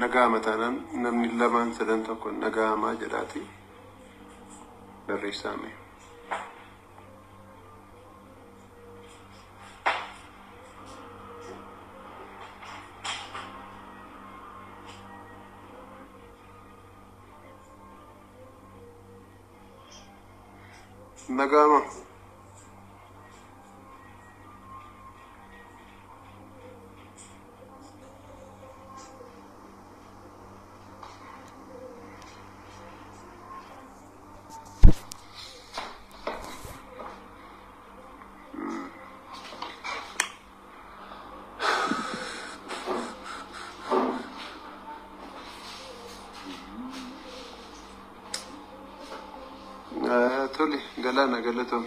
Dhaga'ama taanaan namni lamaan sadan tokko dhaga'amaa jedhaati barreessaame. Dhaga'ama. Tole galaana galatoom.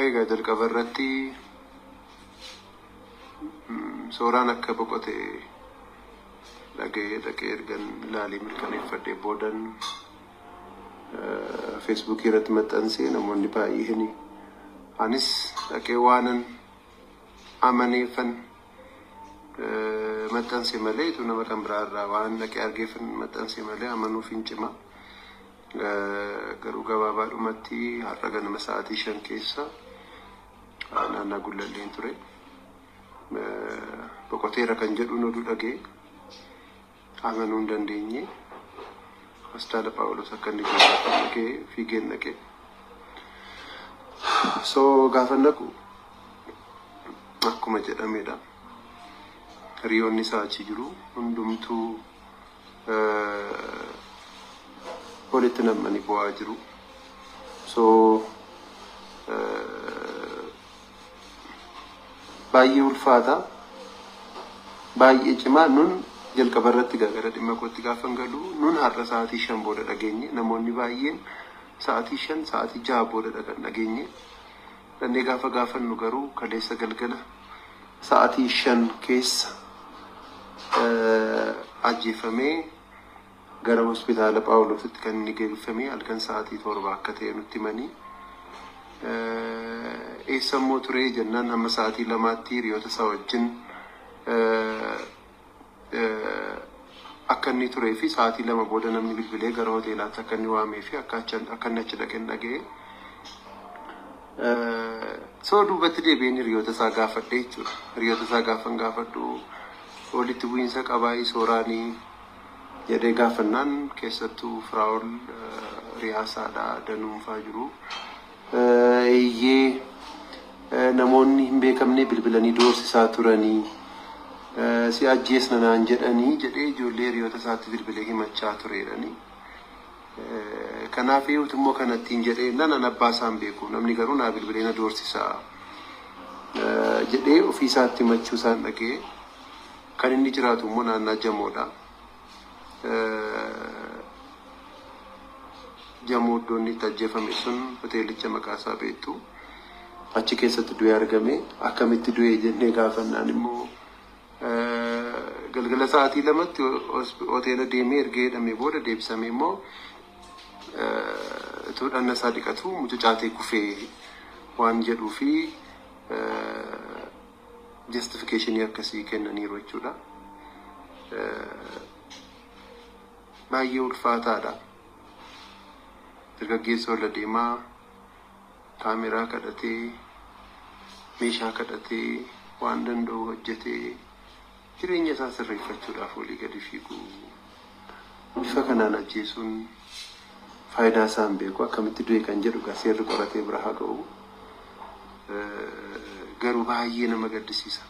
Egaa jalqaba irratti suuraan akka boqote dhaga'ee dhaqee ergan ilaalee mirkaneeffadhee boodan feesbuukii irratti maxxansee namoonni baay'een anis dhaqee waanan amaneeffan maxxanse malee utuu nama kan biraa irraa waan dhaqee argeeffan maxxanse malee amanuuf hin cima. Garuu gabaabaadhumatti har'a ganama sa'aatii 5 keessa naannaa Gullalleen ture. Boqoteera kan jedhu oduu dhagee amanuu hin dandeenye. Hospitaala Phaawulos akka inni jiru dhagee fiigeen dhaqee. So gaafa naqu akkuma jedhamedha. Hiriyoonni isaa achi jiru hundumtuu walitti nam'anii bu'aa jiru. So baay'ee ulfaata, baay'ee cimaa. Nun jalqaba irratti gara dhimma kootti gaafa galu nun har'a sa'aatii 5 booda dhageenye. Namoonni baay'een sa'aatii 5 sa'aatii 6 booda kan dhageenye. Dhannee gaafa gaafannu garuu kaleessa galgala sa'aatii 5 keessa ajjeefamee gara hospitaala Phaawulositti kan inni geeffame halkan sa'aatii 7 akka ta'e nutti himanii. Eessa immoo ture jennaan hamma sa'aatii 2tti hiriyoota isaa wajjin akka inni turee fi sa'aatii 2 booda namni bilbilee gara hoteelaatti akka inni waamee fi akka inni achi dhaqeen dhaga'e. So duubatti deebi'een hiriyoota isaa gaafadhe jechuudha. Hiriyoota isaa gaafan gaafadhu walitti bu'iinsa qabaa sooraanii jedhee gaafannaan keessattuu Firaa'ol Riyaasaadha danuunfaa jiru. Eeyyee namoonni hin beekamne bilbilanii doorsisaa turanii si ajjeesna naan jedhanii jedhee ijoollee hiriyoota isaatti bilbilee himachaa tureedhani. Kanaaf immoo kanattiin jedhee nan abbaa isaan beeku namni garuu naa bilbilee na doorsisaa jedhee ofii isaatti himachuu isaan dhagee. Kan inni jiraatu immoo naannaa Jamoodha. Jamoo iddoon itti ajjeefame sun hoteelicha maqaa isaa beektu. Achi keessatti du'ee argame. Akkamitti du'ee jennee gaafannaan immoo galgala sa'aatii 2tti hoteela deemee erga jedhamee booda deebisamee immoo utuu dhanna isaa dhiqatu mucucaatee kufee waan jedhuu fi justificationii akkasii kennaniiru jechuudha. Baay'ee ulfaataadha. Dargaggeessa ol adeemaa kaameraa kadhatee meeshaa kadhatee waan danda'u hojjetee jireenya isaa sirreeffachuudhaaf olii gadi fiigu bifa kanaan ajjeesuun faayidaa isaa hin beeku. Akkamitti du'e kan jedhu egaa seerri qoratee bira haa ga'u. Garuu baay'ee nama gaddisiisa.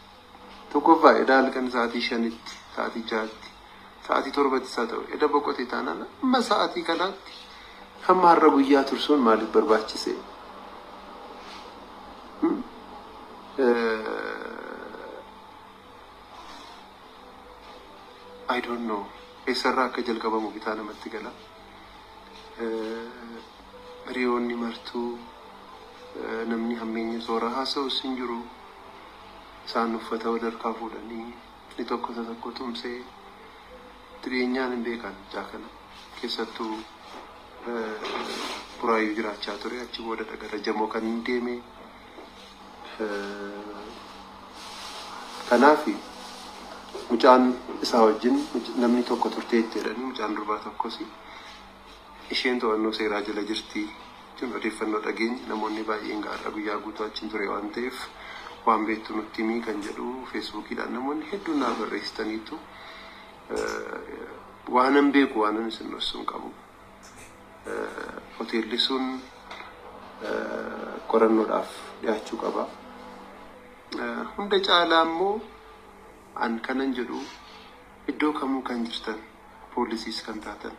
Tokkoffaa edaa halkan sa'aatii 5tti, sa'aatii 6tti, sa'aatii 7tti isaa ta'u eda boqote taanaan amma sa'aatii kanaatti hamma har'a guyyaa tursuun maaliif barbaachise? I don't know. Eessarraa akka jalqabamu bitaa namatti gala. Hiriyoonni martuu namni hammeenya sooraa haasa'us hin jiru. Isaan uffata wal harkaa fuudhanii inni tokko isa tokko tumsee jireenyaan hin beekan mucaa kana. Keessattuu Buraayyuu jiraachaa ture, achi booda gara Jamoo kan inni deeme. Kanaaf mucaan isaa wajjin namni tokko turteetti jedhanii, mucaan durbaa tokkos isheen to'annoo seeraa jala jirti jechuun odeeffannoo dhageenye. Namoonni baay'een gaarra guyyaa guutuu achiin ture waan ta'eef waan beektu nutti himii kan jedhu Feesbuukiidhaan namoonni hedduun naa barreessitaniitu. Waanan beeku waanan isin dhoksu hin qabu. Hoteelli sun qorannoodhaaf dhiyaachuu qaba. Hunda caalaa immoo an kanan jedhu, iddoo kamuu kan jirtan, poolisiis kan taatan,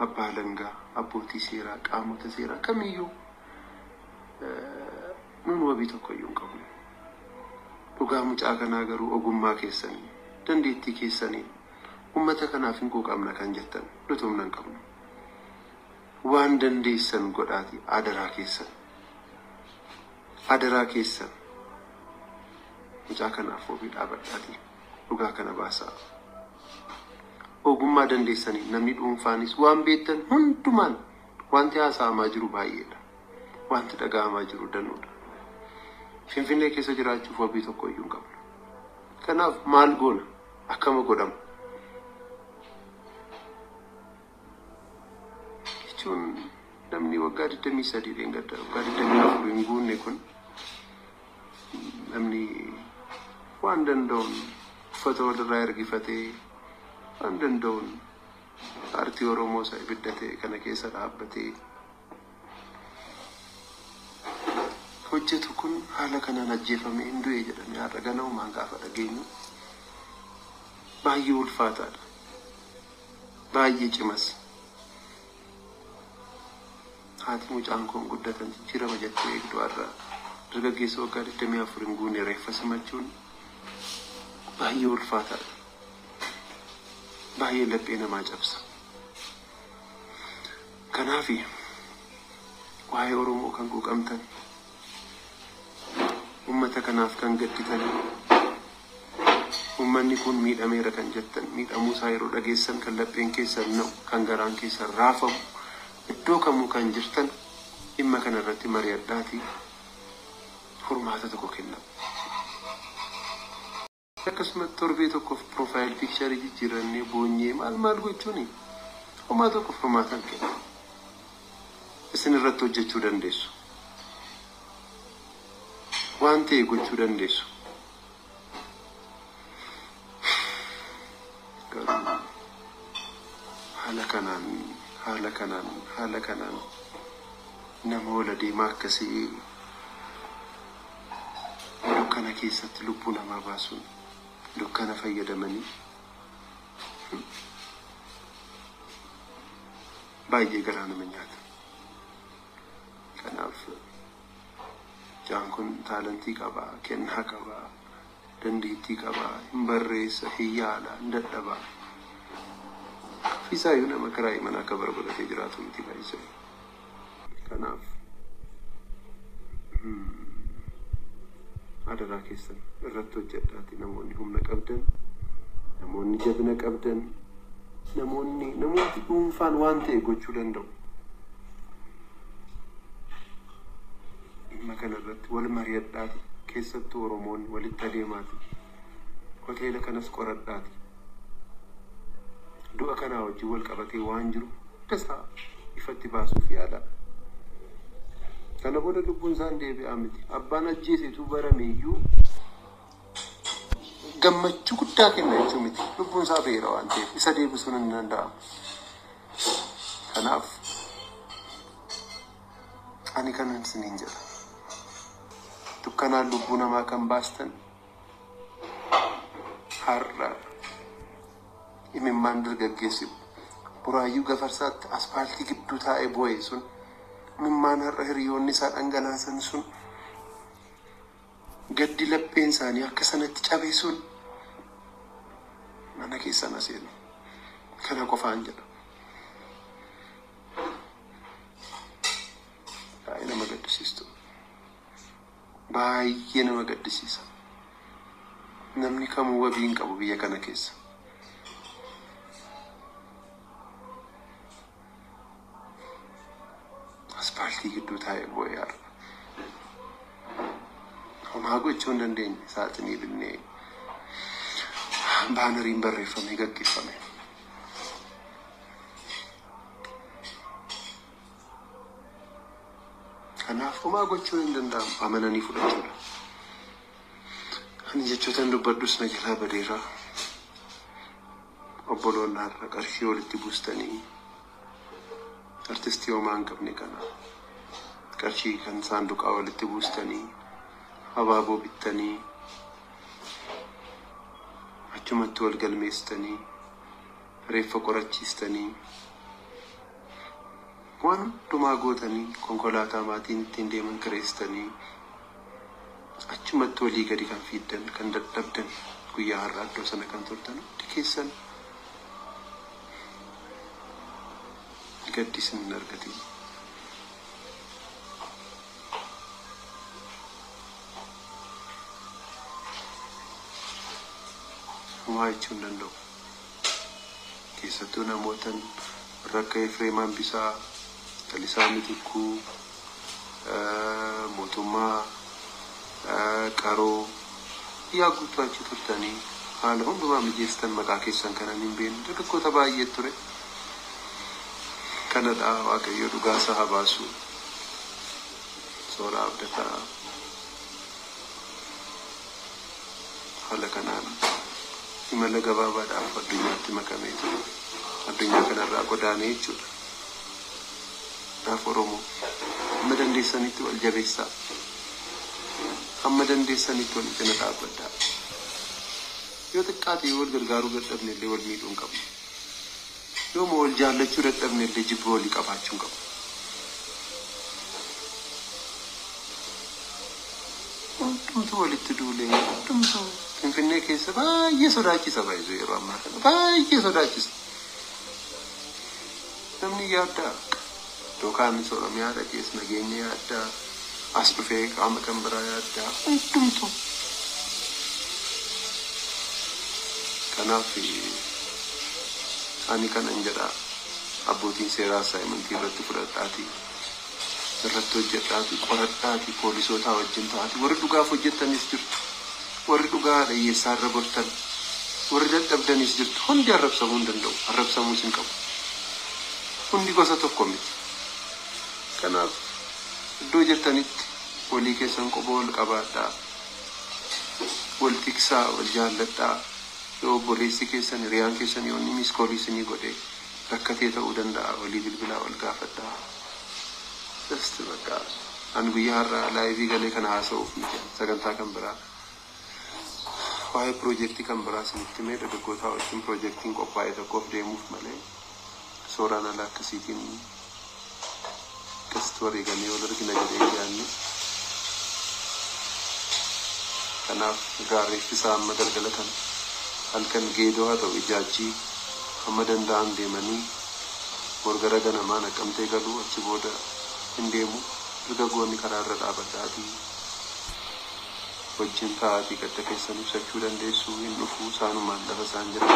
abbaa alangaa, abbootii seeraa, qaamota seeraa kamiyyuu, nun wabii tokko iyyuu hin qabnu. Dhugaa mucaa kanaa garuu ogummaa keessanii, dandeettii keessanii uummata kanaaf hin quuqamna kan jettan, nuti humna hin qabnu. Waan dandeessan godhaati, adaraa keessan. Adaraa keessan. Mucaa kanaaf wabii dhaabadhaati dhugaa kana baasaa. Ogummaa dandeessanii namni dhuunfaanis waan beektan hundumaan, wanti haasa'amaa jiru baay'eedha. Wanti dhaga'amaa jiru danuudha. Finfinnee keessa jiraachuuf wabii tokko iyyuu hin qabnu. Kanaaf maal goona? Akkama godhama? Jechuun namni waggaa 23, dheengadda waggaa 24 hin guunne kun, namni waan danda'uun uffata walirraa ergifatee, waan danda'uun aartii Oromoo isa ibidda ta'e kana keessa dhaabbatee hojjetu kun haala kanaan ajjeefamee hin du'e jedhamee har'a ganamumaan gaafa dhageenyu baay'ee ulfaataadha. Baay'ee cimas. Haati mucaan kun guddatan jijjiirama jettee eegdu har'a dargaggeessa waggaa 24 hin guunne reeffa simachuun baay'ee ulfaataadha. Baay'ee laphee namaa cabsa. Kanaafi waa'ee Oromoo kan quuqamtan, uummata kanaaf kan gadditan, uummanni kun miidhameera kan jettan, miidhamuu isaa yeroo dhageessan kan lapheen keessan na'u, kan garaan keessan raafamu, iddoo kamuu kan jirtan dhimma kana irratti mari'adhaatii furmaata tokko kenna. Akkasuma torbee tokkoof profile picture jijjiirannee boonyee maal maal gochuuni homaa tokko furmaata hin kennu. Isin irratti hojjechuu dandeessu. Waan ta'e gochuu dandeessu. Garuu haala kanaan, haala kanaan, haala kanaan nama wal adeemaa akkasii dukkana keessatti lubbuu namaa baasuun, dukkana fayyadamanii, baay'ee garaa nama nyaata. Kanaaf mucaan kun talentii qabaa, kennaa qabaa, dandeettii qabaa, hin barreessa, hin yaala, hin dadhabaa. Ofiisaayyuu nama kiraayii manaa akka godhatee jiraatu miti baay'isee. Kanaaf adaraa keessan irratti hojjedhaati, namoonni humna qabdan, namoonni jabina qabdan, namoonni namooti dhuunfaan waan ta'e gochuu danda'u. Dhimma kana irratti wal mari'adhaati, keessattuu Oromoonni walitti adeemaati. Hoteela kanas qoradhaati. Du'a kanaa wajjin wal qabatee waan jiru tasaa ifatti baasuuf yaala. Kana booda lubbuun isaan deebi'aa miti. Abbaan ajjeesetu barame iyyuu gammachuu guddaa kenna jechuu miti. Lubbuun isaa beera waan ta'eef isa deebisuun hin danda'amu. Kanaaf ani kanan isiniin jedha. Dukkanaan lubbuu namaa kan baastan, har'a imimmaan dargaggeessi Buraayyuu Gafarsaatti aspaaltii gidduu taa'ee boo'e sun, imimmaan har'a hiriyoonni isaa dhangalaasan sun, gaddi lapheen isaanii akka sanatti cabe sun mana keessan aseenu. Kana qofaan jedha. Baay'ee nama gaddisiistu. Baay'ee nama gaddisiisa. Namni kamuu wabii hin qabu biyya kana keessa. Aspaaltii gidduu taa'ee boo'ee har'a. Homaa gochuu hin dandeenye saaxinii binnee baanariin barreeffamee gaggeeffame. Kanaaf homaa gochuu hin danda'amu amananii fudhachuudha. Ani jechootan dubbadhus na jalaa badeera. Obboloonni har'a qarshii walitti buustanii artistii homaa hin qabne kana qarshii kan saanduqaa walitti buustanii abaaboo bittanii achumatti wal galmeessitanii reeffa qorachiistanii waan hundumaa gootanii konkolaataa maatiin ittiin deeman kireessitanii achumatti walii gadi kan fiiddan kan dadhabdan guyyaa har'aa iddoo sana kan turtan hundi keessan gaddi isin hin argatin. Homaa jechuu hin danda'u. Keessattuu namootan warra akka Efreem Hambisaa, Lalisaa Mitikkuu, mootummaa qaroo yaa guutuu achi turtanii haala hundumaa mijeessitan maqaa keessan kanan hin beekne dargaggoota baay'ee ture. Kanadha Waaqayyo dhugaa isaa haa baasu. Soora Abdataa haala kanaan imala gabaabaadhaaf addunyaatti makamee ture. Addunyaa kanarraa godaanee jechuudha. Kanaaf Oromoo hamma dandeessanitti wal jabeessaa. Hamma dandeessanitti wal cina dhaabbadhaa. Yoo xiqqaate yoo wal gargaaruu dadhabne illee wal miidhuu hin qabnu. Yooma wal jaallachuu dadhabne illee jibba walii qabaachuu hin qabnu. Hundumtuu walitti duulee hundumtuu Finfinnee keessa baay'ee sodaachisa baay'ee yeroo ammaa kana baay'ee sodaachisa. Namni yaaddaa yookaan Oromiyaa dhaqees nageenya yaaddaa as dhufee qaama kan biraa yaaddaa hundumtuu. Kanaaf ani kanan jedha abbootiin seeraa assaayimentii irratti fudhadhaatii irratti hojjedhaatii qoradhaatii poolisootaa wajjin ta'aatii warri dhugaaf hojjettanis jirtu warri dhugaa hiyyeessaa irra gortan warri dadhabdanis jirtu hundi arrabsamuu hin danda'u arrabsamuus hin qabu hundi gosa tokko miti. Kanaaf iddoo jirtanitti walii keessan qoboo wal qabaadhaa wal tiksaa wal jaalladhaa. Yoo obboleessi keessan hiriyaan keessan yoo inni miskoolii isinii godhe rakkatee ta'uu danda'a walii bilbilaa wal gaafadhaa. Just bakka an guyyaa har'aa laayivii galee kana haasa'uuf miti sagantaa kan biraa waa'ee piroojeektii kan biraa isinitti himee dargaggootaa wajjin piroojeektiin qophaa'e tokkoof deemuuf malee sooraan ala akkasiitiin akkasitti wareegamee wal argina jedhee hin yaadne. Kanaaf gaarreeffi isaa amma galgala kana halkan geedoo haa ta'u ijaajjii hamma danda'an deemanii borgara ganamaa naqamtee galuu achi booda hin deemu dargaggoonni karaa irra dhaabadhaatii wajjin ta'aatii gadda keessan ibsachuu dandeessu hin dhufuu isaanumaan lafa isaan jiran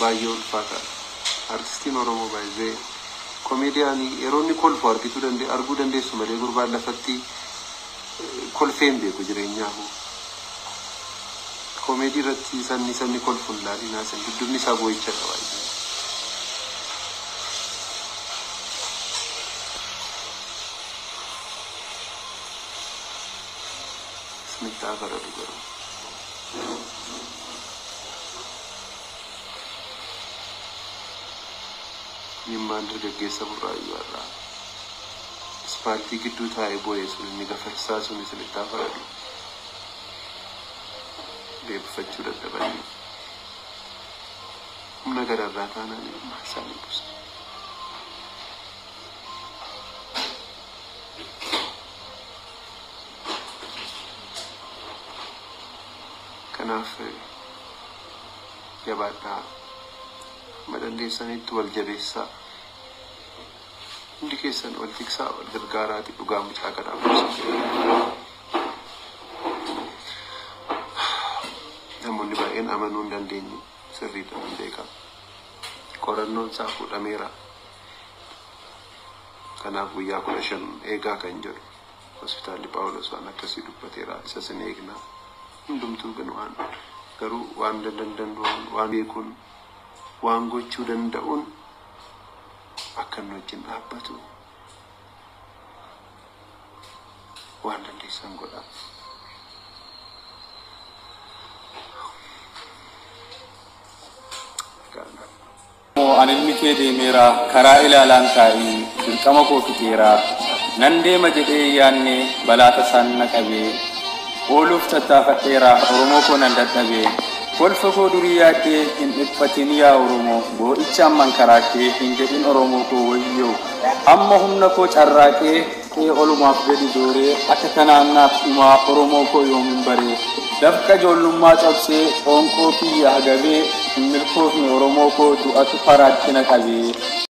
baay'ee ulfaataadha. Artistiin Oromoo baay'ee komeediyaanii yeroo inni kolfu argituu arguu dandeessu malee gurbaan lafatti kolfee hin beeku jireenyaafu. Komeedii irratti sanni kolfu hin laalinaa san dudubni isaa boo'icha qaba. Isinitti haa faradu garuu. Dhimmaan dargaggeessa burraayyuu har'aa. Ispaaltii gidduu taa'ee boo'e sun inni gafarsaa sun isinitti haa faradu. Deebifachuu dadhabanii humna gararraa taanaan ilmaan isaanii buusa. Kanaaf Jabaadhaa. Amma dandeessanitti wal jabeessaa. Hundi keessan wal tiksaa, wal gargaaraati dhugaa mucaa kanaaf ibsa. Namoonni baay'een amanuu hin dandeenye, sirriidha, nan beeka. Qorannoon isaa fuudhameera. Kanaaf guyyaa 15 eegaa kan jedhu hospitaalli Phaawulos waan akkasii dubbateera. Isa sin eegna. Hundumtuu gan waan garuu waan danda'uun, waan beekuun, waan gochuu danda'uun akka inni wajjin dhaabbatu waan dandeessan godhaa. Ani ilmi kee deemeera, karaa ilaalaan taa'ii dirqama koo fixeera. Nan deema jedhee yaanne balaa tasaan na qabee, ooluuf tattaafadheera, Oromoo koo, nan dadhabee. Kolfa koo durii yaaddee hin dhiphatin yaa Oromoo, boo'icha amman karaa kee hin jedhin Oromoo koo, wayyoo. Amma humna koo carraaqee qe'ee olumaaf gadi dooree akka kanaan naaf dhumaa, Oromoo koo, yoomin baree. Dafqa ijoollummaa cabsee qoonqoo kiyya hagabee hin milkoofne, Oromoo koo, du'atu faraatti na qabee.